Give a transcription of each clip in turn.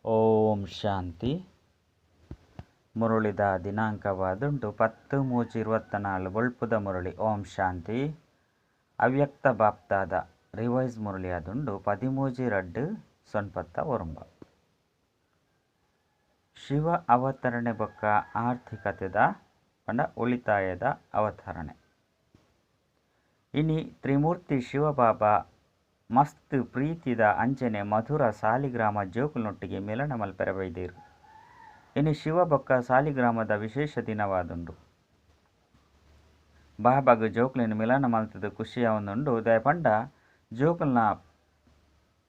ಓಂ ಶಾಂತಿ. ಮುರುಳಿದ ದಿನಾಂಕವಾದುಂಡು 10/3/24 ಬೊಳ್ಪುದ ಮುರಳಿ. ಓಂ ಶಾಂತಿ. ಅವ್ಯಕ್ತ ಬಾಪ್ತಾದ ರಿವೈಸ್ ಮುರಳಿ ಆದುಂಡು 13/2/89. ಶಿವ ಅವತರಣೆ ಬೊಕ್ಕ ಆರ್ಥಿಕತೆದ ಪಂಡ ಉಳಿತಾಯದ ಅವತರಣೆ. ಇನಿ ತ್ರಿಮೂರ್ತಿ ಶಿವಬಾಬಾ ಮಸ್ತ್ ಪ್ರೀತಿದ ಅಂಚನೆ ಮಧುರ ಸಾಲಿಗ್ರಾಮ ಜೋಕುಲ್ನೊಟ್ಟಿಗೆ ಮಿಲನ ಮಲ್ಪೆರೆ ಬೈದೇರು. ಇನಿ ಶಿವ ಬೊಕ್ಕ ಸಾಲಿಗ್ರಾಮದ ವಿಶೇಷ ದಿನವಾದುಂಡು. ಬಾಬಾಗ್ ಜೋಕುಲೆನ್ ಮಿಲನ ಮಲ್ತದ ಖುಷಿಯಾವೊಂದುಂಡು. ದಯಪಂಡ ಜೋಕುಲ್ನ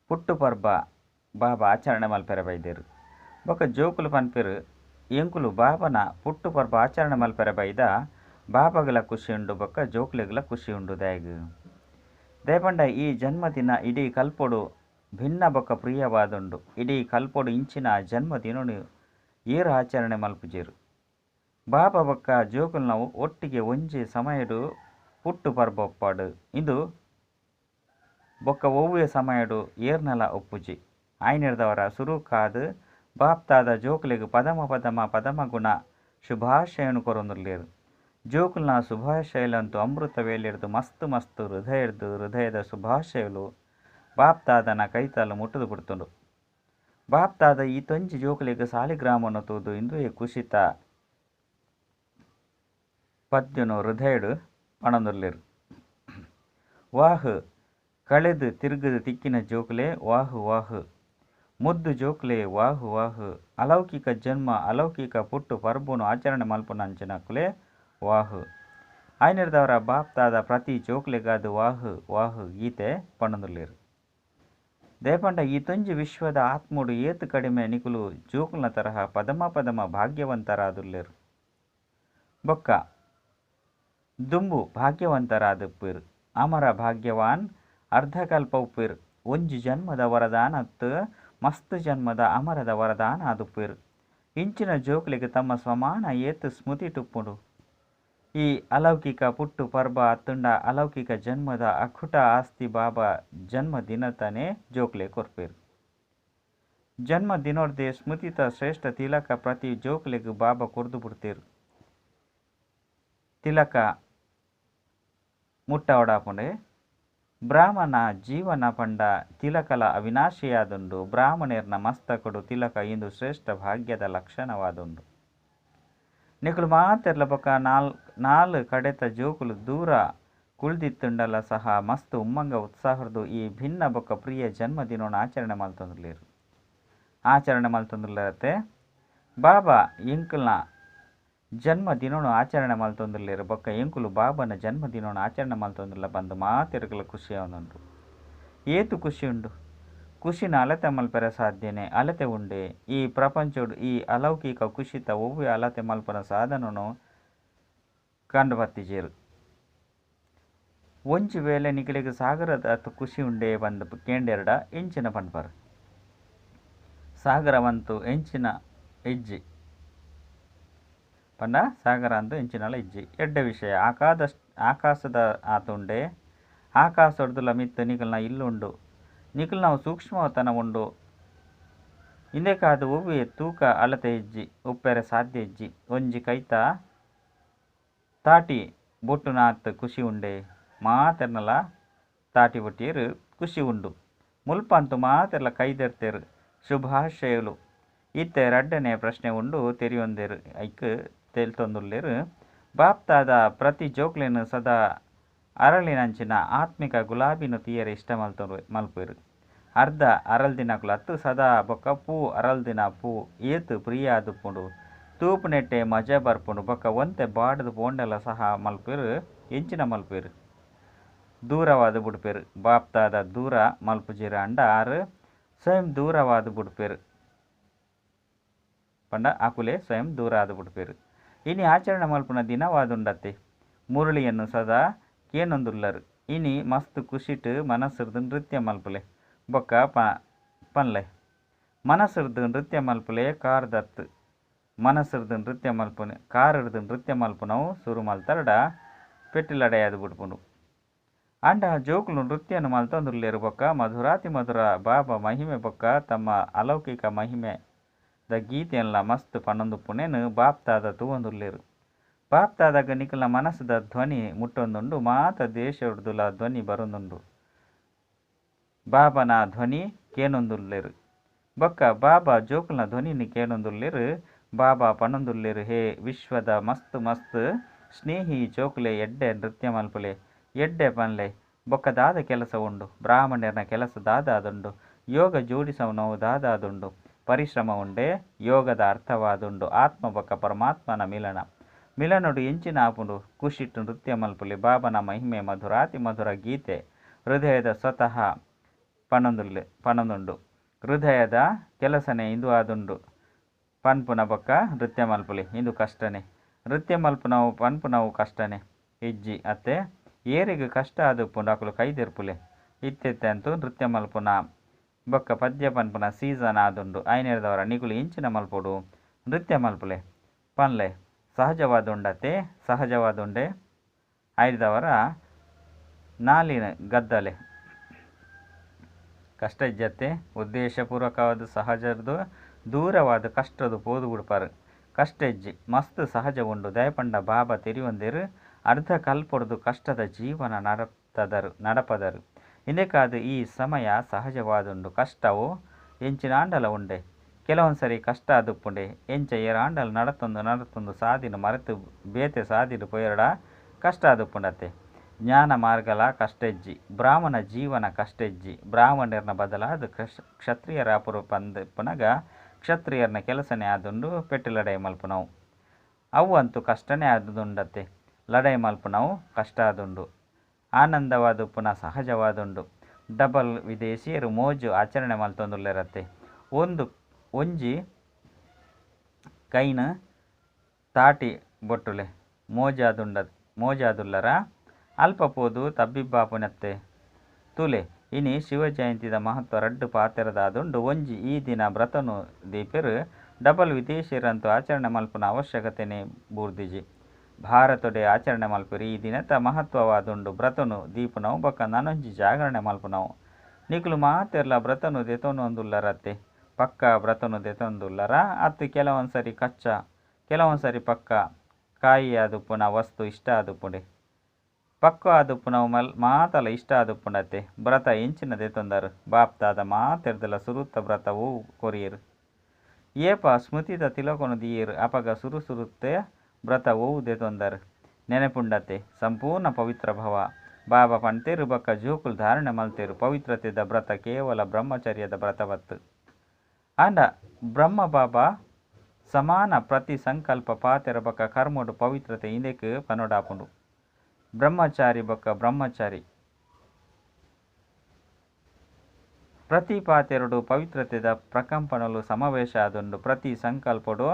ಪುಟ್ಟು ಪರ್ಬ ಬಾಬಾ ಆಚರಣೆ ಮಲ್ಪೆರೆ ಬೈದೇರು. ಬೊಕ್ಕ ಜೋಕುಲು ಪನ್ಪೆರು ಎಂಕುಲು ಬಾಬನ ಪುಟ್ಟು ಪರ್ಬ ಆಚರಣೆ ಮಲ್ಪೆರೆ ಬೈದ ಬಾಬಾಗಲ ಖುಷಿ ಉಂಡು ಬೊಕ್ಕ ಜೋಕುಲೆಗ್ಲ ಖುಷಿ ಉಂಡು. ದಯಗ್ ದಯಪಂಡ ಈ ಜನ್ಮದಿನ ಇಡೀ ಕಲ್ಪೊಡು ಭಿನ್ನ ಬೊಕ್ಕ ಪ್ರಿಯವಾದುಂಡು. ಇಡೀ ಕಲ್ಪೊಡು ಇಂಚಿನ ಜನ್ಮದಿನನು ಏರು ಆಚರಣೆ ಮಲ್ಪುಜೆರು. ಬಾಬಾ ಬೊಕ್ಕ ಜೋಕುಲ್ನವು ಒಟ್ಟಿಗೆ ಒಂಜಿ ಸಮಯಡು ಪುಟ್ಟು ಪರ್ಬ ಒಪ್ಪಾಡು. ಇಂದು ಬೊಕ್ಕ ಒವ್ವೆ ಸಮಯಡು ಏರ್ನಲ ಒಪ್ಪುಜಿ. ಆಯ್ನಿರ್ದವರ ಸುರುಕಾದ್ ಬಾಪ್ತಾದ ಜೋಕುಲೆಗ್ ಪದಮ ಪದಮ ಪದಮ ಗುಣ ಶುಭಾಶಯನು ಕೊರೊಂದುಲ್ಲೆರು. ಜೋಕುಲ್ನ ಶುಭಾಶಯಲಂತೂ ಅಮೃತ ವೇಳೆರ್ದು ಮಸ್ತ್ ಮಸ್ತ್ ಹೃದಯರ್ದು ಹೃದಯದ ಶುಭಾಶಯಲು ಬಾಪ್ತಾದನ ಕೈತಾಲು ಮುಟ್ಟುದು ಬಿಡ್ತುಂಡು. ಬಾಪ್ತಾದ ಈ ತೊಂಜಿ ಜೋಕುಲೆಗ್ ಸಾಲಿಗ್ರಾಮನು ತೂದು ಇಂದುವೆ ಕುಷಿತ ಪದ್ಯನು ಹೃದಯಡು ಪಣೊಂದುಲ್ಲೆರು. ವಾಹ್ ಕಳೆದು ತಿರುಗದು ತಿಕ್ಕಿನ ಜೋಕುಲೆ ವಾಹ್ ವಾಹ್ ಮುದ್ದು ಜೋಕುಲೆ ವಾಹ್ ವಾಹ್ ಅಲೌಕಿಕ ಜನ್ಮ ಅಲೌಕಿಕ ಪುಟ್ಟು ಪರ್ಬನು ಆಚರಣೆ ಮಲ್ಪುನಂಚಿನಕುಲೆ ವಾಹ್. ಆಯ್ನಿರ್ದವರ ಬಾಪ್ತಾದ ಪ್ರತಿ ಜೋಕುಲೆಗಾದ ವಾಹ್ ವಾಹ್ ಗೀತೆ ಪಣೊಂದುಲ್ಲೆರು. ದಯಪಂಡ ಈ ತೊಂಜಿ ವಿಶ್ವದ ಆತ್ಮೋಡು ಏತು ಕಡಿಮೆ ನಿಕುಲು ಜೋಕುಲ್ನ ತರಹ ಪದಮ ಪದಮ ಭಾಗ್ಯವಂತರಾದುಲ್ಲೆರು. ಬೊಕ್ಕ ದುಂಬು ಭಾಗ್ಯವಂತರಾದುಪ್ಪೆರು. ಅಮರ ಭಾಗ್ಯವಾನ್ ಅರ್ಧಕಲ್ಪ ಉಪ್ಪೆರು. ಒಂಜಿ ಜನ್ಮದ ವರದಾನತ್ ಮಸ್ತ್ ಜನ್ಮದ ಅಮರದ ವರದಾನ ಆದುಪ್ಪೆರು. ಇಂಚಿನ ಜೋಕುಲೆಗ್ ತಮ್ಮ ಸ್ವಮಾನ ಏತು ಸ್ಮೃತಿ ಟುಪ್ಪುಂಡು. ಈ ಅಲೌಕಿಕ ಪುಟ್ಟು ಪರ್ಬ ಅತ್ತುಂಡ ಅಲೌಕಿಕ ಜನ್ಮದ ಅಖುಟ ಆಸ್ತಿ ಬಾಬಾ ಜನ್ಮದಿನತನೇ ಜೋಕುಲೆ ಕೊರ್ಪೆರು. ಜನ್ಮದಿನೊರ್ದೆ ಸ್ಮೃತಿತ ಶ್ರೇಷ್ಠ ತಿಲಕ ಪ್ರತಿ ಜೋಕುಲೆಗ್ ಬಾಬಾ ಕೊರ್ದು ಬಿಡ್ತೇರು. ತಿಲಕ ಮುಟ್ಟವಡಾಪುಂಡೆ ಬ್ರಾಹ್ಮಣ ಜೀವನ ಪಂಡ ತಿಲಕಲ ಅವಿನಾಶಿಯಾದುಂಡು. ಬ್ರಾಹ್ಮಣರ್ನ ಮಸ್ತಕಡು ತಿಲಕ ಇಂದು ಶ್ರೇಷ್ಠ ಭಾಗ್ಯದ ಲಕ್ಷಣವಾದುಂಡು. ನಿಕುಲು ಮಾತೆರ್ಲ ಬೊಕ್ಕ ನಾಲ್ ಕಡೆತ ಜೋಕುಲು ದೂರ ಕುಳ್ದಿತ್ತುಂಡಲ ಸಹ ಮಸ್ತ್ ಉಮ್ಮಂಗ ಉತ್ಸಾಹರ್ದು ಈ ಭಿನ್ನ ಬೊಕ್ಕ ಪ್ರಿಯ ಜನ್ಮದಿನವನ್ನು ಆಚರಣೆ ಮಲ್ತೊಂದುಲ್ಲೆರು. ಆಚರಣೆ ಮಲ್ತೊಂದುಲ್ಲೆರತ್ತೆ ಬಾಬಾ ಎಂಕುಲ್ನ ಜನ್ಮದಿನವನ್ನು ಆಚರಣೆ ಮಲ್ತೊಂದುಲ್ಲೆರು. ಬೊಕ್ಕ ಎಂಕುಲು ಬಾಬನ ಜನ್ಮದಿನವನ್ನು ಆಚರಣೆ ಮಲ್ತೊಂದುಲ್ಲ ಬಂದು ಮಾತೆರ್ಗಲ ಖುಷಿಯಾವೊಂದುಂಡು. ಏತು ಖುಷಿ ಉಂಡು. ಖುಷಿನ ಅಲತೆ ಮಲ್ಪೆರೆ ಸಾಧ್ಯನೆ ಅಲತೆ ಉಂಡೆ. ಈ ಪ್ರಪಂಚೋಡು ಈ ಅಲೌಕಿಕ ಖುಷಿತ ಒವ್ವೆ ಅಲತೆ ಮಲ್ಪನ ಸಾಧನನು ಕಂಡು ಬತ್ತಿಜೇರು. ಒಂಜಿ ವೇಳೆ ನಿಕಲೆಗ್ ಸಾಗರದ ಅತ್ ಖುಷಿ ಉಂಡೆ ಬಂದು ಕೇಂಡೆರಡ ಎಂಚಿನ ಪನ್ಪರ್. ಸಾಗರವಂತು ಎಂಚಿನ ಇಜ್ಜಿ ಪಂಡ ಸಾಗರ ಅಂತೂ ಎಂಚಿನಲ ಇಜ್ಜಿ. ಎಡ್ಡೆ ವಿಷಯ. ಆಕಾಶದ ಆತುಂಡೆ ಆಕಾಶಡ್ದುಲ ಮಿತ್ತು ನಿಕಲ್ನ ಇಲ್ಲುಂಡು. ನಿಕಲ್ನವು ಸೂಕ್ಷ್ಮತನ ಉಂಡು. ಇಂದೆಕಾದ ಒವ್ವೆ ತೂಕ ಅಳತೆ ಇಜ್ಜಿ ಉಪ್ಪೆರೆ ಸಾಧ್ಯ ಇಜ್ಜಿ. ಒಂಜಿ ಕೈತ ತಾಟಿ ಬೊಟ್ಟುನಾತ್ ಖುಷಿ ಉಂಡೆ. ಮಾತೆರ್ನಲ ತಾಟಿ ಬೊಟ್ಟಿಯರು ಖುಷಿ ಉಂಡು. ಮುಲ್ಪಂತು ಮಾತೆರ್ಲ ಕೈದೆರ್ತೇರು ಶುಭಾಶಯಲು. ಇತ್ತೆ ರಡ್ಡನೆ ಪ್ರಶ್ನೆ ಉಂಡು ತೆರಿಯೊಂದೇರು ಐಕ್ ತೆಲ್ತೊಂದುಲ್ಲೆರು. ಬಾಪ್ತಾದ ಪ್ರತಿ ಜೋಕ್ಲೆನ್ ಸದಾ ಅರಳಿನಂಚಿನ ಆತ್ಮಿಕ ಗುಲಾಬಿನ ತೀಯರೆ ಇಷ್ಟ ಮಲ್ಪೆರು. ಅರ್ಧ ಅರಲ್ದಿನಕುಲು ಅತ್ತು ಸದಾ ಬೊಕ್ಕ ಪೂ ಅರಲ್ದಿನ ಪೂ ಏತು ಪ್ರಿಯ ಆದುಪ್ಪುಂಡು. ತೂಪುನೆಟ್ಟೆ ಮಜಾ ಬರ್ಪುಂಡು. ಬೊಕ್ಕ ಒಂತೆ ಬಾಡದು ಪೋಂಡಲ ಸಹ ಮಲ್ಪೆರು ಎಂಚಿನ ಮಲ್ಪೆರು ದೂರವಾದ ಬುಡ್ಪೆರು. ಬಾಪ್ತಾದ ದೂರ ಮಲ್ಪುಜೆರು ಅಂಡ ಆರು ಸ್ವಯಂ ದೂರವಾದ ಬುಡ್ಪೆರು. ಪಂಡ ಅಕುಲೆ ಸ್ವಯಂ ದೂರ ಆದ ಬುಡ್ಪೆರು. ಇನಿ ಆಚರಣೆ ಮಲ್ಪುನ ದಿನವಾದುಂಡತ್ತೆ. ಮುರಳಿಯನ್ನು ಸದಾ ಕೇನೊಂದುಲ್ಲರು. ಇನಿ ಮಸ್ತ್ ಖುಷಿಟ್ ಮನಸ್ಸುರ್ದು ನೃತ್ಯ ಮಲ್ಪುಲೆ ಬೊಕ್ಕ ಪನ್ಲೆ. ಮನಸ್ಸುರ್ದು ನೃತ್ಯ ಮಲ್ಪುಲೆ ಕಾರ್ದತ್ತು. ಮನಸ್ಸುರ್ದು ನೃತ್ಯ ಮಲ್ಪುನೆ ಕಾರರ್ದು ನೃತ್ಯ ಮಲ್ಪುನವು ಸುರು ಮಲ್ತರಡ ಪೆಟ್ಟಿಲಡೆಯಾದ ಬಿಡ್ಪುಂಡು. ಆಂಡ ಜೋಕುಲು ನೃತ್ಯನು ಮಲ್ತೊಂದುಲ್ಲೆರ್ ಬೊಕ್ಕ ಮಧುರಾತಿ ಮಧುರ ಬಾಬಾ ಮಹಿಮೆ ಬೊಕ್ಕ ತಮ್ಮ ಅಲೌಕಿಕ ಮಹಿಮೆ ದ ಗೀತೆನ್ಲ ಮಸ್ತ್ ಪನೊಂದುಪ್ಪುನೆನ್ ಬಾಪ್ದಾದ ತೂವೊಂದುಲ್ಲೆರ್. ಬಾಪ್ದಾದಾಗ ನಿಕಲ್ನ ಮನಸ್ದ ಧ್ವನಿ ಮುಟ್ಟೊಂದುಂಡು. ಮಾತ ದೇಶೊಡ್ದುಲ ಧ್ವನಿ ಬರೊಂದುಂಡು. ಬಾಬನ ಧ್ವನಿ ಕೇನೊಂದುಲ್ಲೆರ್ ಬೊಕ್ಕ ಬಾಬಾ ಜೋಕುಲ್ನ ಧ್ವನಿನ್ ಕೇನೊಂದುಲ್ಲೆರ್. ಬಾಬಾ ಪನೊಂದುಲ್ಲೆರ್, ಹೇ ವಿಶ್ವದ ಮಸ್ತ್ ಮಸ್ತ್ ಸ್ನೇಹಿ ಜೋಕುಲೆ, ಎಡ್ಡೆ ನೃತ್ಯ ಮಲ್ಪುಲೆ, ಎಡ್ಡೆ ಪನ್ಲೆ. ಬೊಕ್ಕ ದಾದ ಕೆಲಸ ಉಂಡು? ಬ್ರಾಹ್ಮಣೆರ್ನ ಕೆಲಸ ದಾದಾದುಂಡು? ಯೋಗ ಜೋಡಿಸವುನವು ದಾದಾದುಂಡು? ಪರಿಶ್ರಮ ಉಂಡೆ. ಯೋಗದ ಅರ್ಥವಾದುಂಡು ಆತ್ಮ ಬೊಕ್ಕ ಪರಮಾತ್ಮನ ಮಿಲನ. ಮಿಲನೊಡು ಎಂಚಿನ ಆಪುಂಡು? ಖುಷಿಟ್ ನೃತ್ಯ ಮಲ್ಪುಲೆ. ಬಾಬನ ಮಹಿಮೆ ಮಧುರಾತಿ ಮಧುರ ಗೀತೆ ಹೃದಯದ ಸ್ವತಃ ಪನೊಂದುಲ್ಲೆ ಪನೊಂದುಂಡು. ಹೃದಯದ ಕೆಲಸನೇ ಇಂದು ಆದುಂಡು. ಪನ್ಪುನ ಬೊಕ್ಕ ನೃತ್ಯ ಮಲ್ಪುಲೆ. ಇಂದು ಕಷ್ಟನೇ. ನೃತ್ಯ ಮಲ್ಪುನವು ಪನ್ಪುನವು ಕಷ್ಟನೇ ಇಜ್ಜಿ ಅತ್ತೆ? ಏರೆಗ್ ಕಷ್ಟ ಆದುಪ್ಪುಂಡು ಅಕುಲು ಕೈ ದೆರ್ಪುಲೆ. ಇತ್ತೆತ್ತೆ ಅಂತೂ ನೃತ್ಯ ಮಲ್ಪುನ ಬೊಕ್ಕ ಪದ್ಯ ಪನ್ಪುನ ಸೀಸನ್ ಆದುಂಡು. ಐನೆರ್ದವರ ನಿಕುಲು ಎಂಚಿನ ಮಲ್ಪೊಡು? ನೃತ್ಯ ಮಲ್ಪುಲೆ, ಪನ್ಲೆ. ಸಹಜವಾದುಂಡತೆ? ಸಹಜವಾದುಂಡೆ. ಐರ್ದವರ ನಾಲಿನ ಗದ್ದಲೆ ಕಷ್ಟ ಇಜ್ಜತ್ತೆ. ಉದ್ದೇಶಪೂರ್ವಕವಾದ ಸಹಜರ್ದು ದೂರವಾದ ಕಷ್ಟದ ಪೋದು ಬುಡ್ಪಾರು. ಕಷ್ಟ ಇಜ್ಜಿ, ಮಸ್ತ್ ಸಹಜ ಉಂಡು. ದಯಪಂಡ ಬಾಬಾ ತೆರಿಯೊಂದೆರ್, ಅರ್ಧ ಕಲ್ಪೊಡ್ದು ಕಷ್ಟದ ಜೀವನ ನಡಪದರು ನಡಪದರು. ಇಂದೆಕಾದ್ ಈ ಸಮಯ ಸಹಜವಾದುಂಡು. ಕಷ್ಟವು ಎಂಚಿನಾಂಡಲ ಉಂಡೆ. ಕೆಲವೊಂದ್ಸರಿ ಕಷ್ಟ ಆದುಪ್ಪುಂಡೆ. ಎಂಚ ಏರಾಂಡಲ ನಡತೊಂದು ನಡತೊಂದು ಸಾದಿನ ಮರೆತು ಬೇತೆ ಸಾದಿಡ್ ಪೋಯೆರಡ ಕಷ್ಟ ಆದುಪ್ಪುಂಡತ್ತೆ. ಜ್ಞಾನ ಮಾರ್ಗಲ ಕಷ್ಟ ಇಜ್ಜಿ. ಬ್ರಾಹ್ಮಣ ಜೀವನ ಕಷ್ಟ ಇಜ್ಜಿ. ಬ್ರಾಹ್ಮಣರ್ನ ಬದಲಾದ ಕ್ಷತ್ರಿಯರ ಅಪುರು ಪಂದ್ ಪುನಗ ಕ್ಷತ್ರಿಯರ್ನ ಕೆಲಸನೇ ಆದುಂಡು ಪೆಟ್ಟ್ ಲಡಾಯಿ ಮಲ್ಪುನವು. ಅವು ಅಂತೂ ಕಷ್ಟನೇ ಆದುಂಡತ್ತೆ. ಲಡಾಯಿ ಮಲ್ಪುನವು ಕಷ್ಟ ಆದುಂಡು. ಆನಂದವಾದುಪ್ಪುನ ಸಹಜವಾದುಂಡು. ಡಬಲ್ ವಿದೇಶಿಯರು ಮೋಜು ಆಚರಣೆ ಮಲ್ತೊಂದುಲ್ಲೆರತ್ತೆ. ಒಂದು ಒಂಜಿ ಕೈನ್ ತಾಟಿ ಬೊಟ್ಟುಲೆ ಮೋಜಾದುಂಡ ಮೋಜಾದುಲ್ಲರ ಅಲ್ಪ ಪೋದು ತಬ್ಬಿಬ್ಬಾಪುನತ್ತೆ. ತೂಲೆ, ಇನಿ ಶಿವ ಜಯಂತಿದ ಮಹತ್ವ ರಡ್ಡ್ ಪಾತೆರದಾದುಂಡು. ಒಂಜಿ, ಈ ದಿನ ವ್ರತನು ದೀಪೆರ್. ಡಬಲ್ ವಿದೇಶಿಯರಂತೂ ಆಚರಣೆ ಮಲ್ಪುನ ಅವಶ್ಯಕತೆನೇ ಬೂರ್ದಿಜಿ. ಭಾರತೊಡೆ ಆಚರಣೆ ಮಲ್ಪೆರ್. ಈ ದಿನತ ಮಹತ್ವವಾದುಂಡು ವ್ರತನು ದೀಪುನವು ಬೊಕ್ಕ ನನೊಂಜಿ ಜಾಗರಣೆ ಮಲ್ಪುನವು. ನಿಕುಲು ಮಾತೆರ್ಲ ವ್ರತನು ದೆತೊನೊಂದುಲ್ಲರತ್ತೆ. ಪಕ್ಕ ವ್ರತನು ದೆತೊಂದುಲ್ಲರ ಅತ್? ಕೆಲವೊಂದ್ಸರಿ ಕಚ್ಚಾ, ಕೆಲವೊಂದ್ಸರಿ ಪಕ್ಕ. ಕಾಯಿ ಆದುಪ್ಪುನ ವಸ್ತು ಇಷ್ಟ ಆದುಪ್ಪುಂಡೆ. ಪಕ್ವ ಆದುಪ್ಪುನವು ಮಲ್ ಮಾತಲ ಇಷ್ಟ ಆದುಪ್ಪುಂಡತ್ತೆ. ವ್ರತ ಎಂಚಿನ ದೆತೊಂದರು? ಬಾಪ್ದಾದ ಮಾತೆರ್ದಲ ಸುರುತ ವ್ರತವು ಕೊರಿಯೆರ್. ಏಪ ಸ್ಮೃತಿದ ತಿಲಕನು ದೀಯೆರ್ ಅಪಗ ಸುರು ಸುರುತ್ತೆ ವ್ರತ ಒವು ದೆತೊಂದರು? ನೆನಪುಂಡತೆ? ಸಂಪೂರ್ಣ ಪವಿತ್ರ ಭವ. ಬಾಬಾ ಪಂತೇರು ಬೊಕ್ಕ ಜೋಕುಲು ಧಾರಣೆ ಮಲ್ತೇರು. ಪವಿತ್ರತೆದ ವ್ರತ ಕೇವಲ ಬ್ರಹ್ಮಚರ್ಯದ ವ್ರತವತ್ತು. ಆಂಡ ಬ್ರಹ್ಮ ಬಾಬಾ ಸಮಾನ ಪ್ರತಿ ಸಂಕಲ್ಪ ಪಾತೆರ ಬೊಕ್ಕ ಕರ್ಮಡು ಪವಿತ್ರತೆ ಇಂದೆಕ್ ಪನೊಡಾಪುಂಡು. ಬ್ರಹ್ಮಚಾರಿ ಬೊಕ್ಕ ಬ್ರಹ್ಮಚಾರಿ ಪ್ರತಿ ಪಾತೆರಡು ಪವಿತ್ರತೆದ ಪ್ರಕಂಪನಲು ಸಮಾವೇಶ ಆದುಂಡು. ಪ್ರತಿ ಸಂಕಲ್ಪಡು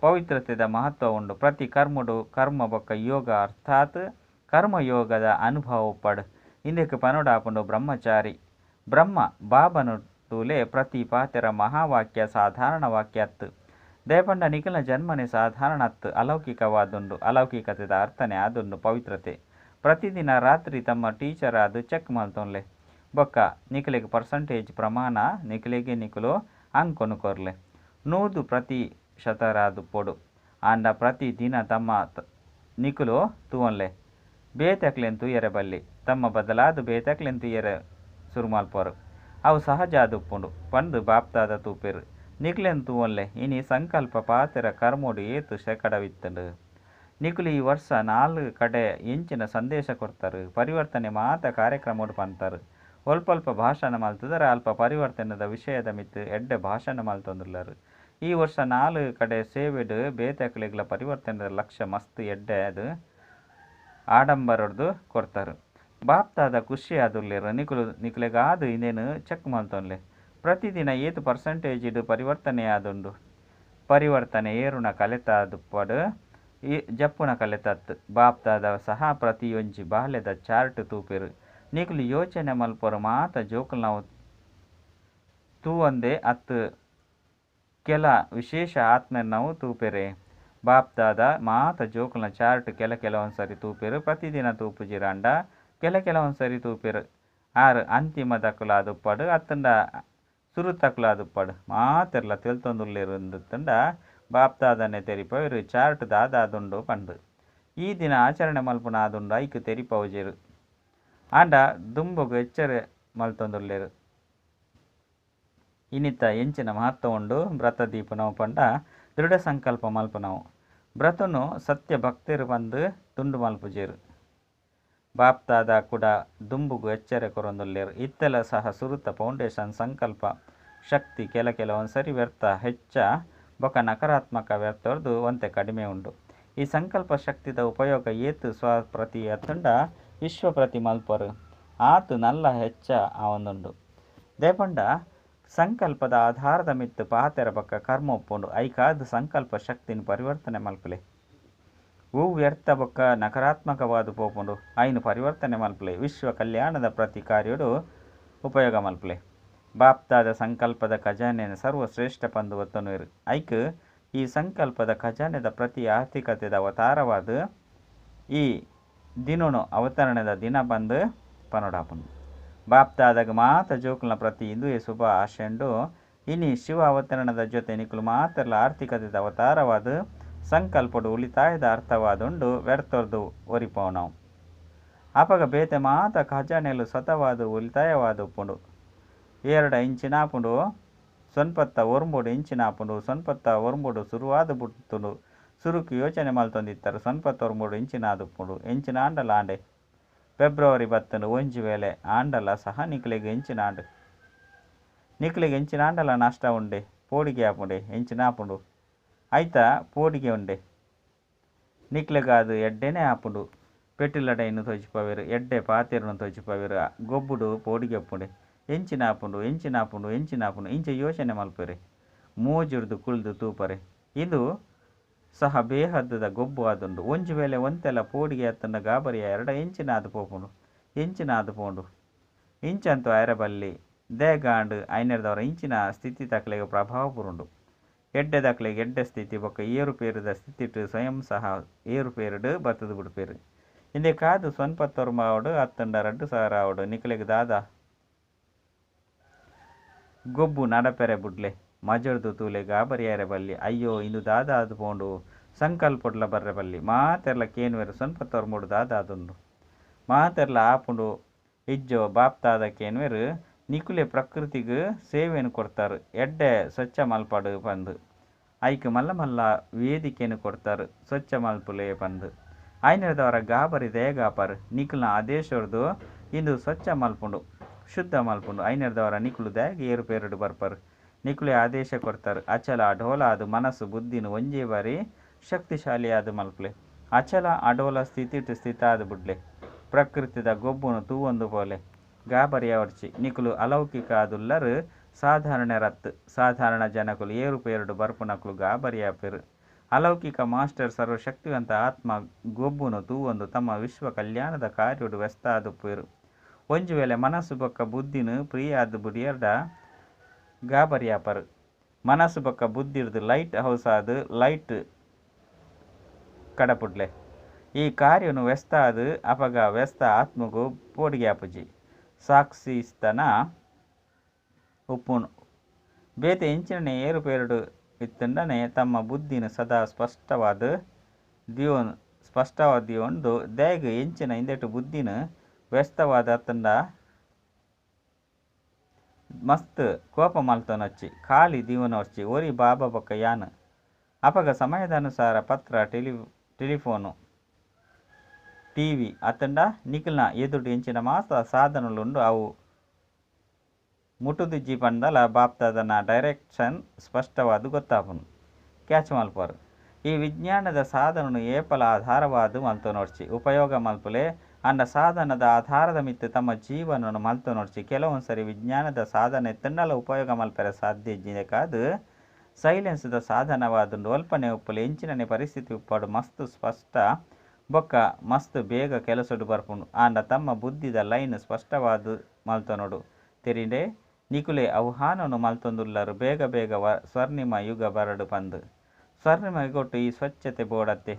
ಪವಿತ್ರತೆದ ಮಹತ್ವ ಉಂಡು. ಪ್ರತಿ ಕರ್ಮಡು ಕರ್ಮ ಬೊಕ್ಕ ಯೋಗ ಅರ್ಥಾತ್ ಕರ್ಮಯೋಗದ ಅನುಭವ ಉಪ್ಪಡ್. ಇಂದೆಕ್ ಪನೊಡಾಪುಂಡು ಬ್ರಹ್ಮಚಾರಿ. ಬ್ರಹ್ಮ ಬಾಬನು ತೂಲೆ ಪ್ರತಿ ಪಾತೆರ ಮಹಾವಾಕ್ಯ ಸಾಧಾರಣ ವಾಕ್ಯ ಅತ್ತು. ದಯಪಂಡ ನಿಖಿಲ ಜನ್ಮನೆ ಸಾಧಾರಣ ಅತ್ತು, ಅಲೌಕಿಕವಾದುಂಡು. ಅಲೌಕಿಕತೆದ ಅರ್ಥನೆ ಆದುಂಡು ಪವಿತ್ರತೆ. ಪ್ರತಿದಿನ ರಾತ್ರಿ ತಮ್ಮ ಟೀಚರ್ ಆದ್ ಚೆಕ್ ಮಲ್ತೊನ್ಲೆ. ಬೊಕ್ಕ ನಿಖಿಲೆಗ್ ಪರ್ಸಂಟೇಜ್ ಪ್ರಮಾಣ ನಿಖಿಲೆಗೆ ನಿಕುಲು ಅಂಕೊನು ಕೊರ್ಲೆ. 100% ರಾದುಪ್ಪೊಡು. ಆಂಡ ಪ್ರತಿ ದಿನ ತಮ್ಮ ನಿಕುಲು ತೂವೊನ್ಲೆ. ಬೇತೆಕ್ಲೆನ್ ತೂಯರೆ ಬಲ್ಲಿ. ತಮ್ಮ ಬದಲಾದ ಬೇತೆಕ್ಲೆನ್ ತೂಯರೆ ಸುರು ಮಲ್ಪರು. ಅವು ಸಹಜ ಆದುಪ್ಪುಂಡು ಪಂದ್ ಬಾಪ್ದಾದ ತೂಪೆರ್. ನಿಕ್ಲೆನ್ ತೂವೊನ್ಲೆ. ಇನಿ ಸಂಕಲ್ಪ ಪಾತೆರ ಕರ್ಮಡು ಏತ್ ಶೇಕಡವಿತ್ತುಂಡು? ನಿಕುಲು ಈ ವರ್ಷ 4 ಕಡೆ ಎಂಚಿನ ಸಂದೇಶ ಕೊರ್ತಾರ್? ಪರಿವರ್ತನೆ ಮಾತ ಕಾರ್ಯಕ್ರಮಡ್ ಪಂತರ್. ಒಲ್ಪಲ್ಪ ಭಾಷಣ ಮಲ್ತುದರ ಅಲ್ಪ ಪರಿವರ್ತನೆದ ವಿಷಯದ ಮಿತ್ತ್ ಎಡ್ಡೆ ಭಾಷಣ ಮಲ್ತೊಂದುಲ್ಲರ್. ಈ ವರ್ಷ 4 ಕಡೆ ಸೇವೆಡ್ ಬೇತೆಕ್ಲೆಗ್ಲ ಪರಿವರ್ತನೆದ ಲಕ್ಷ್ಯ ಮಸ್ತ್ ಎಡ್ಡೆ ಆದ್ ಆಡಂಬರಡ್ದು ಕೊರ್ತಾರ್. ಬಾಪ್ದಾದ ಖುಷಿ ಆದುಲ್ಲೆರ್. ನಿಕುಲು ನಿಕ್ಲೆಗಾದ್ ಇಂದೆನ್ ಚೆಕ್ ಮಲ್ತೊನ್ಲೆ. ಪ್ರತಿದಿನ ಏತ್ ಪರ್ಸೆಂಟೇಜ್ ಪರಿವರ್ತನೆ ಆದುಂಡು? ಪರಿವರ್ತನೆ ಏರುನ ಕಲೆತಾದುಪ್ಪಡ್, ಜಪ್ಪುನ ಕಲೆತತ್ತು. ಬಾಪ್ದಾದ ಸಹ ಪ್ರತಿಯೊಂಜಿ ಬಾಲೆದ ಚಾರ್ಟ್ ತೂಪೆರ್. ನಿಕುಲು ಯೋಚನೆ ಮಲ್ಪರು ಮಾತ ಜೋಕುಲ್ನವು ತೂವಂದೆ ಅತ್ತು ಕೆಲ ವಿಶೇಷ ಆತ್ಮೆರ್ನವು ತೂಪೆರೆ? ಬಾಪ್ದಾದ ಮಾತ ಜೋಕುಲ್ನ ಚಾರ್ಟ್ ಕೆಲ ಕೆಲವೊಂದ್ಸರಿ ತೂಪೆರ್. ಪ್ರತಿದಿನ ತೂಪುಜಿರಾಂಡ ಕೆಲ ಕೆಲವೊಂದು ಸರಿ ತೂಪೆರ್ ಆರ್ ಅಂತಿಮದಕುಲಾದುಪ್ಪಡ್ ಅತ್ತಂಡ ಸುರುತಕುಲಾದುಪ್ಪಡ್ ಮಾತೆರ್ಲ ತೆಲ್ತೊಂದುಲ್ಲೆರ್ ಅಂದುತ್ತಂಡ ಬಾಪ್ದಾದನೆ ತೆರಿಪಾವೆರ್ ಚಾರ್ಟ್ ದಾದಾದುಂಡು ಪಂದ್. ಈ ದಿನ ಆಚರಣೆ ಮಲ್ಪುನ ಆದುಂಡು ಐಕ್ ತೆರಿಪಾವುಜೆರ್. ಆಂಡ ದುಂಬುಗು ಎಚ್ಚರ ಮಲ್ತೊಂದುಲ್ಲೆರ್. ಇನಿತ ಎಂಚಿನ ಮಹತ್ವ ಉಂಡು ವ್ರತ ದೀಪುನವು ಪಂಡ ದೃಢ ಸಂಕಲ್ಪ ಮಲ್ಪುನವು. ವ್ರತನು ಸತ್ಯ ಭಕ್ತೆರ್ ಪಂದ್ ತುಂಡು ಮಲ್ಪುಜೆರ್. ಬಾಪ್ದಾದ ಕುಡ ದುಂಬುಗು ಎಚ್ಚರ ಕೊರೊಂದುಲ್ಲೆರ್. ಇತ್ತೆಲ ಸಹ ಸುರುತ ಫೌಂಡೇಶನ್ ಸಂಕಲ್ಪ ಶಕ್ತಿ ಕೆಲ ಕೆಲವೊಂದು ಸರಿ ವ್ಯರ್ಥ ಹೆಚ್ಚ ಬೊಕ ನಕಾರಾತ್ಮಕ ವ್ಯರ್ಥರ್ದ್ ಒಂತೆ ಕಡಿಮೆ ಉಂಡು. ಈ ಸಂಕಲ್ಪ ಶಕ್ತಿದ ಉಪಯೋಗ ಏತ್ ಸ್ವ ಪ್ರತಿ ಅತ್ತುಂಡ ವಿಶ್ವ ಪ್ರತಿ ಮಲ್ಪರ್ ಆತ್ ನಲ್ಲ ಹೆಚ್ಚ ಆವೊಂದುಂಡು. ದಾಯೆ ಪಂಡ ಸಂಕಲ್ಪದ ಆಧಾರದ ಮಿತ್ತ್ ಪಾತೆರ ಬೊಕ ಕರ್ಮ ಉಪ್ಪುಂಡು. ಐಕಾದ್ ಸಂಕಲ್ಪ ಶಕ್ತಿನ್ ಪರಿವರ್ತನೆ ಮಲ್ಪುಲೆ. ಒವು ವ್ಯರ್ಥ ಬೊಕ ನಕಾರಾತ್ಮಕವಾದ್ ಪೋಪುಂಡು ಐನ್ ಪರಿವರ್ತನೆ ಮಲ್ಪುಲೆ. ವಿಶ್ವ ಕಲ್ಯಾಣದ ಪ್ರತಿ ಕಾರ್ಯಡ್ ಉಪಯೋಗ ಮಲ್ಪುಲೆ. ಬಾಪ್ದಾದ ಸಂಕಲ್ಪದ ಖಜಾನೆನ್ ಸರ್ವಶ್ರೇಷ್ಠ ಪಂದ್ ಒತ್ತೊನುವೆರ್. ಐಕ್ ಈ ಸಂಕಲ್ಪದ ಖಜಾನೆದ ಪ್ರತಿ ಆರ್ಥಿಕತೆದ ಅವತಾರವಾದ್ ಈ ದಿನೊನು ಅವತರಣೆದ ದಿನ ಪಂದ್ ಪನೊಡಾಪುಂಡು. ಬಾಪ್ದಾದಾಗ ಮಾತ ಜೋಕುಲ್ನ ಪ್ರತಿ ಇಂದುವೆ ಶುಭ ಆಶೆಂಡು. ಇನಿ ಶಿವ ಅವತರಣದ ಜೊತೆ ನಿಕುಲು ಮಾತೆರ್ಲ ಆರ್ಥಿಕತೆದ ಅವತಾರವಾದ್ ಸಂಕಲ್ಪಡ್ ಉಳಿತಾಯದ ಅರ್ಥವಾದುಂಡು ವ್ಯರ್ಥರ್ದ್ ಒರಿಪಾವುನವು. ಅಪಗ ಬೇತೆ ಮಾತ ಖಜಾನೆಲು ಸ್ವತಃವಾದ್ ಉಳಿತಾಯವಾದ್ ಉಪ್ಪುಂಡು. ಏರಡ ಇಂಚಿನಾಪುಂಡು ಸೊನ್ಪತ್ತ ಒರ್ಂಬೊಡು ಇಂಚಿನಾಪುಂಡು ಸೊನ್ಪತ್ತ ಒರ್ಂಬೊಡು ಸುರುವಾದ್ ಬುಡ್ತುಂಡು. ಸುರುಕು ಯೋಚನೆ ಮಲ್ತೊಂದಿತ್ತಾರೆ ಸೊನ್ಪತ್ತ ಒರ್ಂಬೊಡು ಇಂಚಿನಾದುಪ್ಪುಂಡು ಎಂಚಿನಾಂಡಲ ಆಂಡೆ. ಫೆಬ್ರವರಿ ಬತ್ತುಂಡು ಒಂಜಿ ವೇಳೆ ಆಂಡಲ ಸಹ ನಿಕ್ಲೆಗ್ ಎಂಚಿನಾಂಡ್. ನಿಕ್ಲೆಗ್ ಎಂಚಿನಾಂಡಲ ನಷ್ಟ ಉಂಡೆ ಪೋಡಿಗೆ ಆಪುಂಡೆ ಎಂಚಿನಾಪುಂಡು ಐತ ಪೋಡಿಗೆ ಉಂಡೆ. ನಿಕ್ಲೆಗಾದ್ ಎಡ್ಡೆನೆ ಆಪುಂಡು. ಪೆಟ್ಟಿಲಡೈನ್ ತೋಜಿಪಾವೆರ್ ಎಡ್ಡೆ ಪಾತೆರನ್ ತೋಜಿಪಾವೆರ್ ಗೊಬ್ಬುಡು ಪೋಡಿಗೆ ಉಪ್ಪುಂಡೆ. ಎಂಚಿನಾಪುಂಡು ಎಂಚಿನಾಪುಂಡು ಎಂಚಿನಾಪುಂಡು ಇಂಚ ಯೋಚನೆ ಮಲ್ಪೆರೆ ಮೋಜುರ್ದು ಕುಲ್ದು ತೂಪರೆ. ಇಂದು ಸಹ ಬೇಹದ್ದುದ ಗೊಬ್ಬು ಆದುಂಡು. ಒಂಜಿ ವೇಳೆ ಒಂತೆಲ ಪೋಡಿಗೆ ಅತ್ತಂಡ ಗಾಬರಿ ಆಯೆರ್ಡ ಎಂಚಿನಾದ್ ಪೋಪುಂಡು ಎಂಚಿನಾದ್ ಪೋಂಡು. ಇಂಚಂತೂ ಆಯೆರೆ ಬಲ್ಲಿ ದಾಯೆಗಾಂಡ್ ಐನೆರ್ದವರ ಇಂಚಿನ ಸ್ಥಿತಿ ತಕ್ಲೆಗ್ ಪ್ರಭಾವ ಬೂರುಂಡು. ಎಡ್ಡೆದಕ್ಲೆಗ್ ಎಡ್ಡೆ ಸ್ಥಿತಿ ಬೊಕ್ಕ ಏರುಪೇರುದ ಸ್ಥಿತಿಟ್ ಸ್ವಯಂ ಸಹ ಏರುಪೇರುಡ್ ಬತ್ತುದು ಬುಡ್ಪೆರ್. ಇಂದೆಕಾದ್ ಸೊನ್ಪತ್ತೊರ್ಂಬ ಆವಡ್ ಅತ್ತಂಡ 2000 ಆವಡ್ ನಿಕ್ಲೆಗ್ ದಾದ ಗೊಬ್ಬು ನಡಪೆರೆ ಬುಡ್ಲೆ. ಮಜೊರ್ದು ತೂಲೆ ಗಾಬರಿ ಆಯೆರೆ ಬಲ್ಲಿ ಅಯ್ಯೋ ಇಂದು ದಾದಾದ್ ಪೋಂಡು ಸಂಕಲ್ಪಡ್ಲ ಬರ್ರೆ ಬಲ್ಲಿ. ಮಾತೆರ್ಲ ಕೇನುವೆರ್ ಸೊನ್ಪತ್ತೊರ್ಂಬೊಡು ದಾದಾದುಂಡು. ಮಾತೆರ್ಲ ಆಪುಂಡು ಇಜ್ಜೋ ಬಾಪ್ದಾದ ಕೇನುವೆರ್ ನಿಕುಲೆ ಪ್ರಕೃತಿಗ್ ಸೇವೆನ್ ಕೊರ್ತಾರ್ ಎಡ್ಡೆ ಸ್ವಚ್ಛ ಮಲ್ಪಡ್ ಪಂದ್. ಐಕ್ ಮಲ್ಲ ಮಲ್ಲ ವೇದಿಕೆನ್ ಕೊರ್ತಾರ್ ಸ್ವಚ್ಛ ಮಲ್ಪುಲೆ ಪಂದ್. ಐನೆರ್ದವರ ಗಾಬರಿ ದಾಯೆಗಾಪರ್ ನಿಕುಲ್ನ ಆದೇಶರ್ದ್ ಇಂದು ಸ್ವಚ್ಛ ಮಲ್ಪುಂಡು ಶುದ್ಧ ಮಲ್ಪುಂಡು. ಐನೆರ್ದವರ ನಿಕುಲು ದಾಯೆಗ್ ಏರುಪೇರುಡ್ ಬರ್ಪರ್. ನಿಕುಲೆ ಆದೇಶ ಕೊರ್ತಾರ್ ಅಚಲ ಅಡೋಲ ಆದ್ ಮನಸ್ಸು ಬುದ್ಧಿನ್ ಒಂಜೇ ಬಾರಿ ಶಕ್ತಿಶಾಲಿಯಾದ್ ಮಲ್ಪುಲೆ. ಅಚಲ ಅಡೋಲ ಸ್ಥಿತಿಟ್ ಸ್ಥಿತ ಆದ್ ಬುಡ್ಲೆ. ಪ್ರಕೃತಿದ ಗೊಬ್ಬುನು ತೂವೊಂದು ಪೋಲೆ. ಗಾಬರಿ ಆವೊಡ್ಚಿ ನಿಕುಲು ಅಲೌಕಿಕ ಆದುಲ್ಲರ್ ಸಾಧಾರಣೆರತ್ತ್. ಸಾಧಾರಣ ಜನಕುಲು ಏರುಪೇರುಡ್ ಬರ್ಪುನಕುಲು ಗಾಬರಿ ಆಪೆರ್. ಅಲೌಕಿಕ ಮಾಸ್ಟರ್ ಸರ್ವಶಕ್ತಿವಂತ ಆತ್ಮ ಗೊಬ್ಬುನು ತೂವೊಂದು ತಮ್ಮ ವಿಶ್ವ ಕಲ್ಯಾಣದ ಕಾರ್ಯಡ್ ವ್ಯಸ್ತ ಆದುಪ್ಪುವೆರ್. ಒಂಜಿ ವೇಳೆ ಮನಸ್ಸು ಬೊಕ್ಕ ಬುದ್ಧಿನ್ ಫ್ರೀ ಆದ್ ಬುಡಿಯೆರ್ಡ ಗಾಬರಿ ಆಪರ್. ಮನಸ್ಸು ಬೊಕ್ಕ ಬುದ್ಧಿರ್ದ್ ಲೈಟ್ ಹೌಸ್ ಆದ್ ಲೈಟ್ ಕಡಪುಡ್ಲೆ. ಈ ಕಾರ್ಯನು ವ್ಯಸ್ತ ಆದ್ ಅಪಗ ವ್ಯಸ್ತ ಆತ್ಮಗ್ ಪೋಡಿಗೆ ಆಪುಜಿ. ಸಾಕ್ಷಿಸ್ತನ ಉಪ್ಪುನು ಬೇತೆ ಎಂಚಿನನೆ ಏರುಪೇರುಡ್ ಇತ್ತುಂಡನೆ ತಮ್ಮ ಬುದ್ಧಿನ್ ಸದಾ ಸ್ಪಷ್ಟವಾದ್ ದಿಯೊನ್ ಸ್ಪಷ್ಟವಾದ್ ದಿಯೊಂದು ದಾಯೆಗ್ ಎಂಚಿನ ಇಂದೆಟ್ ಬುದ್ಧಿನ್ ವ್ಯಸ್ತವಾದ ಅತ್ತಂಡ ಮಸ್ತ್ ಕೋಪ ಮಲ್ತೊನೊಚ್ಚಿ ಖಾಲಿ ದೀವೊನೊರ್ಚಿ ಒರಿ ಬಾಬಾ ಬೊಕ್ಕ ಯಾನ್. ಅಪಗ ಸಮಯದನುಸಾರ ಪತ್ರ ಟೆಲಿಫೋನು ಟಿವಿ ಅತ್ತಂಡ ನಿಕಲ್ನ ಎದುರುಡು ಎಂಚಿನ ಮಾತ ಸಾಧನಲು ಉಂಡು ಅವು ಮುಟುದಿಜ್ಜಿ ಪಂಡಲ ಬಾಪ್ದಾದನ ಡೈರೆಕ್ಷನ್ ಸ್ಪಷ್ಟವಾದ್ ಗೊತ್ತಾಪುಂಡು. ಕ್ಯಾಚ್ ಮಲ್ಪುವರ್. ಈ ವಿಜ್ಞಾನದ ಸಾಧನನು ಏಪಲ ಆಧಾರವಾದ್ ಮಲ್ತೊನೊರ್ಚಿ ಉಪಯೋಗ ಮಲ್ಪುಲೆ. ಆಂಡ ಸಾಧನದ ಆಧಾರದ ಮಿತ್ತ್ ತಮ್ಮ ಜೀವನನು ಮಲ್ತೊನೊರ್ಚಿ. ಕೆಲವೊಂದು ಸರಿ ವಿಜ್ಞಾನದ ಸಾಧನ ಇತ್ತುಂಡಲ ಉಪಯೋಗ ಮಲ್ಪೆರೆ ಸಾಧ್ಯ ಇಜ್ಜಿಂದೆಕಾದ್ ಸೈಲೆನ್ಸ್ ದ ಸಾಧನವಾದುಂಡು. ಅಲ್ಪನೆ ಉಪ್ಪುಲೆ ಎಂಚಿನನೆ ಪರಿಸ್ಥಿತಿ ಉಪ್ಪಡ್ ಮಸ್ತ್ ಸ್ಪಷ್ಟ ಬೊಕ್ಕ ಮಸ್ತ್ ಬೇಗ ಕೆಲಸಡ್ ಬರ್ಪುಂಡು. ಆಂಡ ತಮ್ಮ ಬುದ್ಧಿದ ಲೈನ್ ಸ್ಪಷ್ಟವಾದ್ ಮಲ್ತೊನೊಡು. ತೆರಿಂಡೆ ನಿಕುಲೆ ಆಹ್ವಾನನು ಮಲ್ತೊಂದುಲ್ಲರ್ ಬೇಗ ಬೇಗ ಸ್ವರ್ಣಿಮ ಯುಗ ಬರಡ್ ಪಂದ್. ಸ್ವರ್ಣಿಮ ಯುಗೊಟ್ಟು ಈ ಸ್ವಚ್ಛತೆ ಬೋಡತ್ತೆ.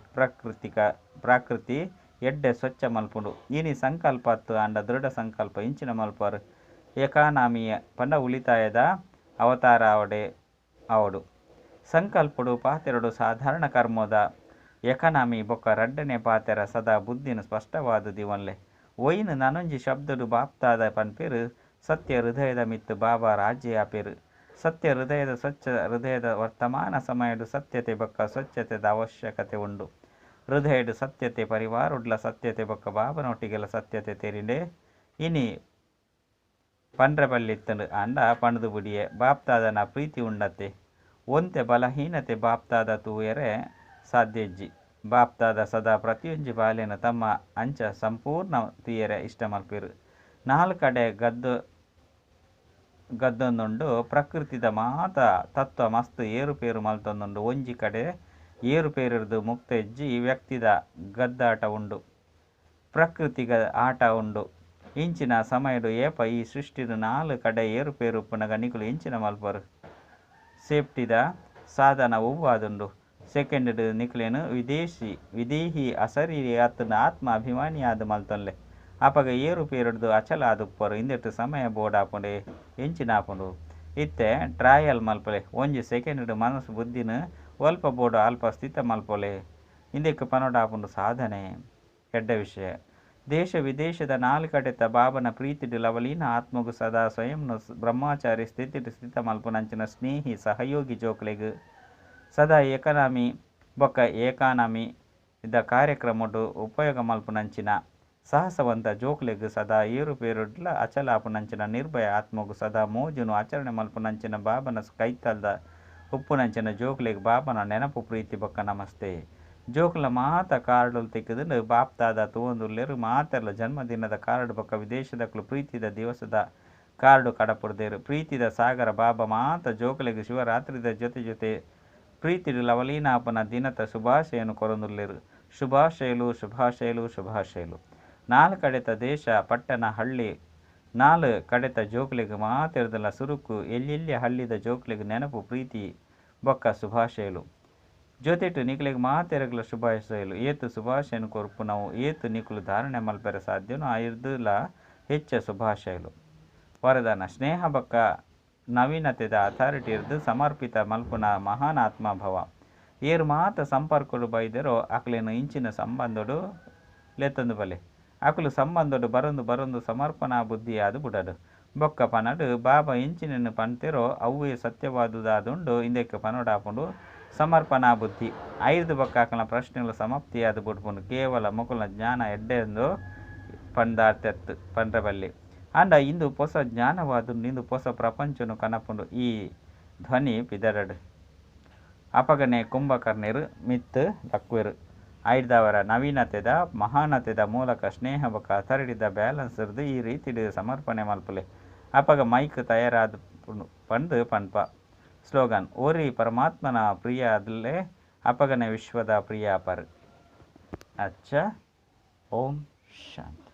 ಪ್ರಾಕೃತಿ ಎಡ್ಡೆ ಸ್ವಚ್ಛ ಮಲ್ಪುಂಡು. ಇನಿ ಸಂಕಲ್ಪ ಅತ್ತು ಆಂಡ ದೃಢ ಸಂಕಲ್ಪ ಇಂಚಿನ ಮಲ್ಪರ್ ಎಕಾನಮಿಯ ಪಂಡ ಉಳಿತಾಯದ ಅವತಾರ ಆವಡೆ ಆವೊಡು. ಸಂಕಲ್ಪಡು ಪಾತೆರಡು ಸಾಧಾರಣ ಕರ್ಮದ ಎಕಾನಮಿ ಬೊಕ್ಕ ರಡ್ಡನೆ ಪಾತೆರ ಸದಾ ಬುದ್ಧಿನ್ ಸ್ಪಷ್ಟವಾದ್ ದಿವೊನ್ಲೆ. ಒಯಿನ್ ನನೊಂಜಿ ಶಬ್ದಡ್ ಬಾಪ್ತಾದ ಪನ್ಪೆರ್ ಸತ್ಯ ಹೃದಯದ ಮಿತ್ತ್ ಬಾಬಾ ರಾಜಿ ಆಪೆರ್. ಸತ್ಯ ಹೃದಯದ ಸ್ವಚ್ಛ ಹೃದಯದ ವರ್ತಮಾನ ಸಮಯಡ್ ಸತ್ಯತೆ ಬೊಕ್ಕ ಸ್ವಚ್ಛತೆದ ಅವಶ್ಯಕತೆ ಉಂಡು. ಹೃದಯಡ್ ಸತ್ಯತೆ ಪರಿವಾರಡ್ಲ ಸತ್ಯತೆ ಬೊಕ್ಕ ಬಾಬನೊಟ್ಟಿಗೆಲ ಸತ್ಯತೆ ತೆರಿಂಡೆ ಇನಿ ಪಂಡ್ರೆ ಬಲ್ಲಿತ್ತಂಡು ಆಂಡ ಪಂಡ್ದು ಬುಡಿಯೆ ಬಾಪ್ತಾದನ ಪ್ರೀತಿ ಉಂಡತ್ತೆ. ಒಂತೆ ಬಲಹೀನತೆ ಬಾಪ್ತಾದ ತೂಯರೆ ಸಾಧ್ಯ ಇಜ್ಜಿ. ಬಾಪ್ತಾದ ಸದಾ ಪ್ರತಿಯೊಂಜಿ ಬಾಲೆನ್ ತಮ್ಮ ಅಂಚ ಸಂಪೂರ್ಣ ತೂಯರೆ ಇಷ್ಟ ಮಲ್ಪೆರ್. ನಾಲ್ ಕಡೆ ಗದ್ದೊಂದುಂಡು ಪ್ರಕೃತಿದ ಮಾತ ತತ್ವ ಮಸ್ತ್ ಏರುಪೇರು ಮಲ್ತೊಂದುಂಡು. ಒಂಜಿ ಕಡೆ ಏರುಪೇರುರ್ದು ಮುಕ್ತ ಇಜ್ಜಿ ವ್ಯಕ್ತಿದ ಗದ್ದಾಟ ಉಂಡು. ಪ್ರಕೃತಿಗ ಆಟ ಉಂಡು. ಇಂಚಿನ ಸಮಯಡು ಏಪ ಈ ಸೃಷ್ಟಿಡ್ ನಾಲ್ ಕಡೆ ಏರುಪೇರು ಉಪ್ಪುನಗ ನಿಕುಲು ಇಂಚಿನ ಮಲ್ಪರು. ಸೇಫ್ಟಿದ ಸಾಧನ ಒವ್ವಾದುಂಡು. ಸೆಕೆಂಡ್ ನಿಕ್ಲೆನ್ ವಿದೇಶಿ ವಿದೇಹಿ ಅಶರೀರಿ ಅತ್ತ್ಂಡ ಆತ್ಮ ಅಭಿಮಾನಿಯಾದ್ ಮಲ್ತೊನ್ಲೆ. ಅಪಗ ಏರುಪೇರುಡ್ದು ಅಚಲ ಆದುಪ್ಪರು ಇಂದೆಟ್ ಸಮಯ ಬೋಡಾಪುಂಡೆ ಎಂಚಿನ ಆಪುಂಡು. ಇತ್ತೆ ಟ್ರಯಲ್ ಮಲ್ಪಲೆ ಒಂಜಿ ಸೆಕೆಂಡ್ ಮನಸ್ಸು ಬುದ್ಧಿನ ಒಲ್ಪ ಬೋಡು ಅಲ್ಪ ಸ್ಥಿತ ಮಲ್ಪೊಲೆ. ಇಂದೆಕ್ ಪನೊಡಾಪುಂಡು ಸಾಧನೆ ಎಡ್ಡೆ ವಿಷಯ. ದೇಶ ವಿದೇಶದ ನಾಲ್ ಕಡೆತ ಬಾಬನ ಪ್ರೀತಿಡ್ ಲವಲೀನ ಆತ್ಮಗು ಸದಾ ಸ್ವಯಂ ಬ್ರಹ್ಮಚಾರಿ ಸ್ಥಿತಿಡ್ ಸ್ಥಿತ ಮಲ್ಪುನಂಚಿನ ಸ್ನೇಹಿ ಸಹಯೋಗಿ ಜೋಕ್ಲೆಗ್ ಸದಾ ಎಕನಾಮಿ ಬೊಕ್ಕ ಏಕಾನಮಿ ದ ಕಾರ್ಯಕ್ರಮಡ್ ಉಪಯೋಗ ಮಲ್ಪುನಂಚಿನ ಸಾಹಸವಂತ ಜೋಕ್ಲೆಗ್ ಸದಾ ಏರುಪೇರುಡ್ಲ ಅಚಲಾಪುನಂಚಿನ ನಿರ್ಭಯ ಆತ್ಮಗು ಸದಾ ಮೋಜುನು ಆಚರಣೆ ಮಲ್ಪುನಂಚಿನ ಬಾಬನ ಕೈತಲ್ದ ಉಪ್ಪುನಂಚಿನ ಜೋಕ್ಲೆಗ್ ಬಾಬನ ನೆನಪು ಪ್ರೀತಿ ಬೊಕ್ಕ ನಮಸ್ತೆ. ಜೋಕ್ಲ ಮಾತ ಕಾರ್ಡುಲು ತಿಕ್ಕುದುಂಡು ಬಾಪ್ತಾದ ತೂವೊಂದುಲ್ಲೆರ್ ಮಾತೆರ್ಲ ಜನ್ಮದಿನದ ಕಾರ್ಡ್ ಬೊಕ್ಕ ವಿದೇಶದಕುಲು ಪ್ರೀತಿದ ದಿವಸದ ಕಾರ್ಡು ಕಡಪುಡ್ದೆರ್. ಪ್ರೀತಿದ ಸಾಗರ ಬಾಬಾ ಮಾತ ಜೋಕ್ಲೆಗ್ ಶಿವರಾತ್ರಿದ ಜೊತೆ ಜೊತೆ ಪ್ರೀತಿಡ್ ಲವಲೀನಾಪನ ದಿನತ ಶುಭಾಶಯನು ಕೊರೊಂದುಲ್ಲೆರ್. ಶುಭಾಶಯಲು ಶುಭಾಶಯಲು ಶುಭಾಶಯಲು. ನಾಲ್ ಕಡೆತ ದೇಶ ಪಟ್ಟಣ ಹಳ್ಳಿ ನಾಲ್ ಕಡೆತ ಜೋಕ್ಲೆಗ್ ಮಾತೆರ್ದಲ ಸುರುಕು ಎಲ್ಯೆಲ್ಯ ಹಳ್ಳಿದ ಜೋಕ್ಲೆಗ್ ನೆನಪು ಪ್ರೀತಿ ಬೊಕ್ಕ ಶುಭಾಶಯಲು. ಜೊತೆಟ್ ನಿಕ್ಲೆಗ್ ಮಾತೆರ್ಗ್ಲ ಶುಭಾಶಯಲು. ಏತ್ ಶುಭಾಶಯನು ಕೊರ್ಪುನವು ಏತ್ ನಿಕುಲು ಧಾರಣೆ ಮಲ್ಪೆರೆ ಸಾಧ್ಯನೋ ಐರ್ದಲ ಹೆಚ್ಚ ಶುಭಾಶಯಲು. ವರದಾನ ಸ್ನೇಹ ಬೊಕ್ಕ ನವೀನತೆದ ಅಥಾರಿಟಿರ್ದ್ ಸಮರ್ಪಿತ ಮಲ್ಪುನ ಮಹಾನ್ ಆತ್ಮ ಭವ. ಏರ್ ಮಾತ ಸಂಪರ್ಕಡ್ ಬೈದೆರೋ ಅಕ್ಲೆನ್ ಇಂಚಿನ ಸಂಬಂಧಡ್ ಲೆತ್ತೊಂದು ಬಲೆ. ಅಕುಲು ಸಂಬಂಧಡ್ ಬರೊಂದು ಬರೊಂದು ಸಮರ್ಪಣಾ ಬುದ್ಧಿ ಆದ್ ಬುಡಡ್. ಬೊಕ್ಕ ಪನಡ್ ಬಾಬಾ ಎಂಚಿನನ್ನು ಪಂತೆರೋ ಅವ್ವೇ ಸತ್ಯವಾದುದಾದುಂಡು ಇಂದೆಕ್ ಪನೊಡಾಪುಂಡು ಸಮರ್ಪಣಾ ಬುದ್ಧಿ. ಐರ್ದ್ ಬೊಕ್ಕ ಅಕಲ್ನ ಪ್ರಶ್ನೆಲು ಸಮಾಪ್ತಿಯಾದ್ ಬುಡ್ಪುಂಡು. ಕೇವಲ ಮೊಕುಲ್ನ ಜ್ಞಾನ ಎಡ್ಡೆಂದು ಪಂದಾರ್ತೆತ್ ಪಂಡ್ರೆ ಬಲ್ಲಿ. ಆಂಡ ಇಂದು ಪೊಸ ಜ್ಞಾನವಾದುಂಡು ಇಂದು ಪೊಸ ಪ್ರಪಂಚನು ಕನಪುಂಡು ಈ ಧ್ವನಿ ಪಿದಡಡ್. ಅಪಗನೆ ಕುಂಭಕರ್ಣೆರ್ ಮಿತ್ತ್ ಲಕ್ಕುವೆರ್. ಐರ್ದಾವರ ನವೀನತೆದ ಮಹಾನತೆದ ಮೂಲಕ ಸ್ನೇಹ ಬೊಕ್ಕ ಅಥಾರಿಟಿದ ಬ್ಯಾಲೆನ್ಸ್ ರ್ದ್ ಈ ರೀತಿಡ್ ಸಮರ್ಪಣೆ ಮಲ್ಪುಲೆ. ಅಪಗ ಮೈಕ್ ತಯಾರಾದ್ ಪಂದ್ ಪನ್ಪ. ಸ್ಲೋಗನ್, ಒರಿ ಪರಮಾತ್ಮನ ಪ್ರಿಯ ಆದ್ಲೆ ಅಪಗನೆ ವಿಶ್ವದ ಪ್ರಿಯ ಆಪರ್. ಅಚ್ಚ ಓಂ ಶಾಂತಿ.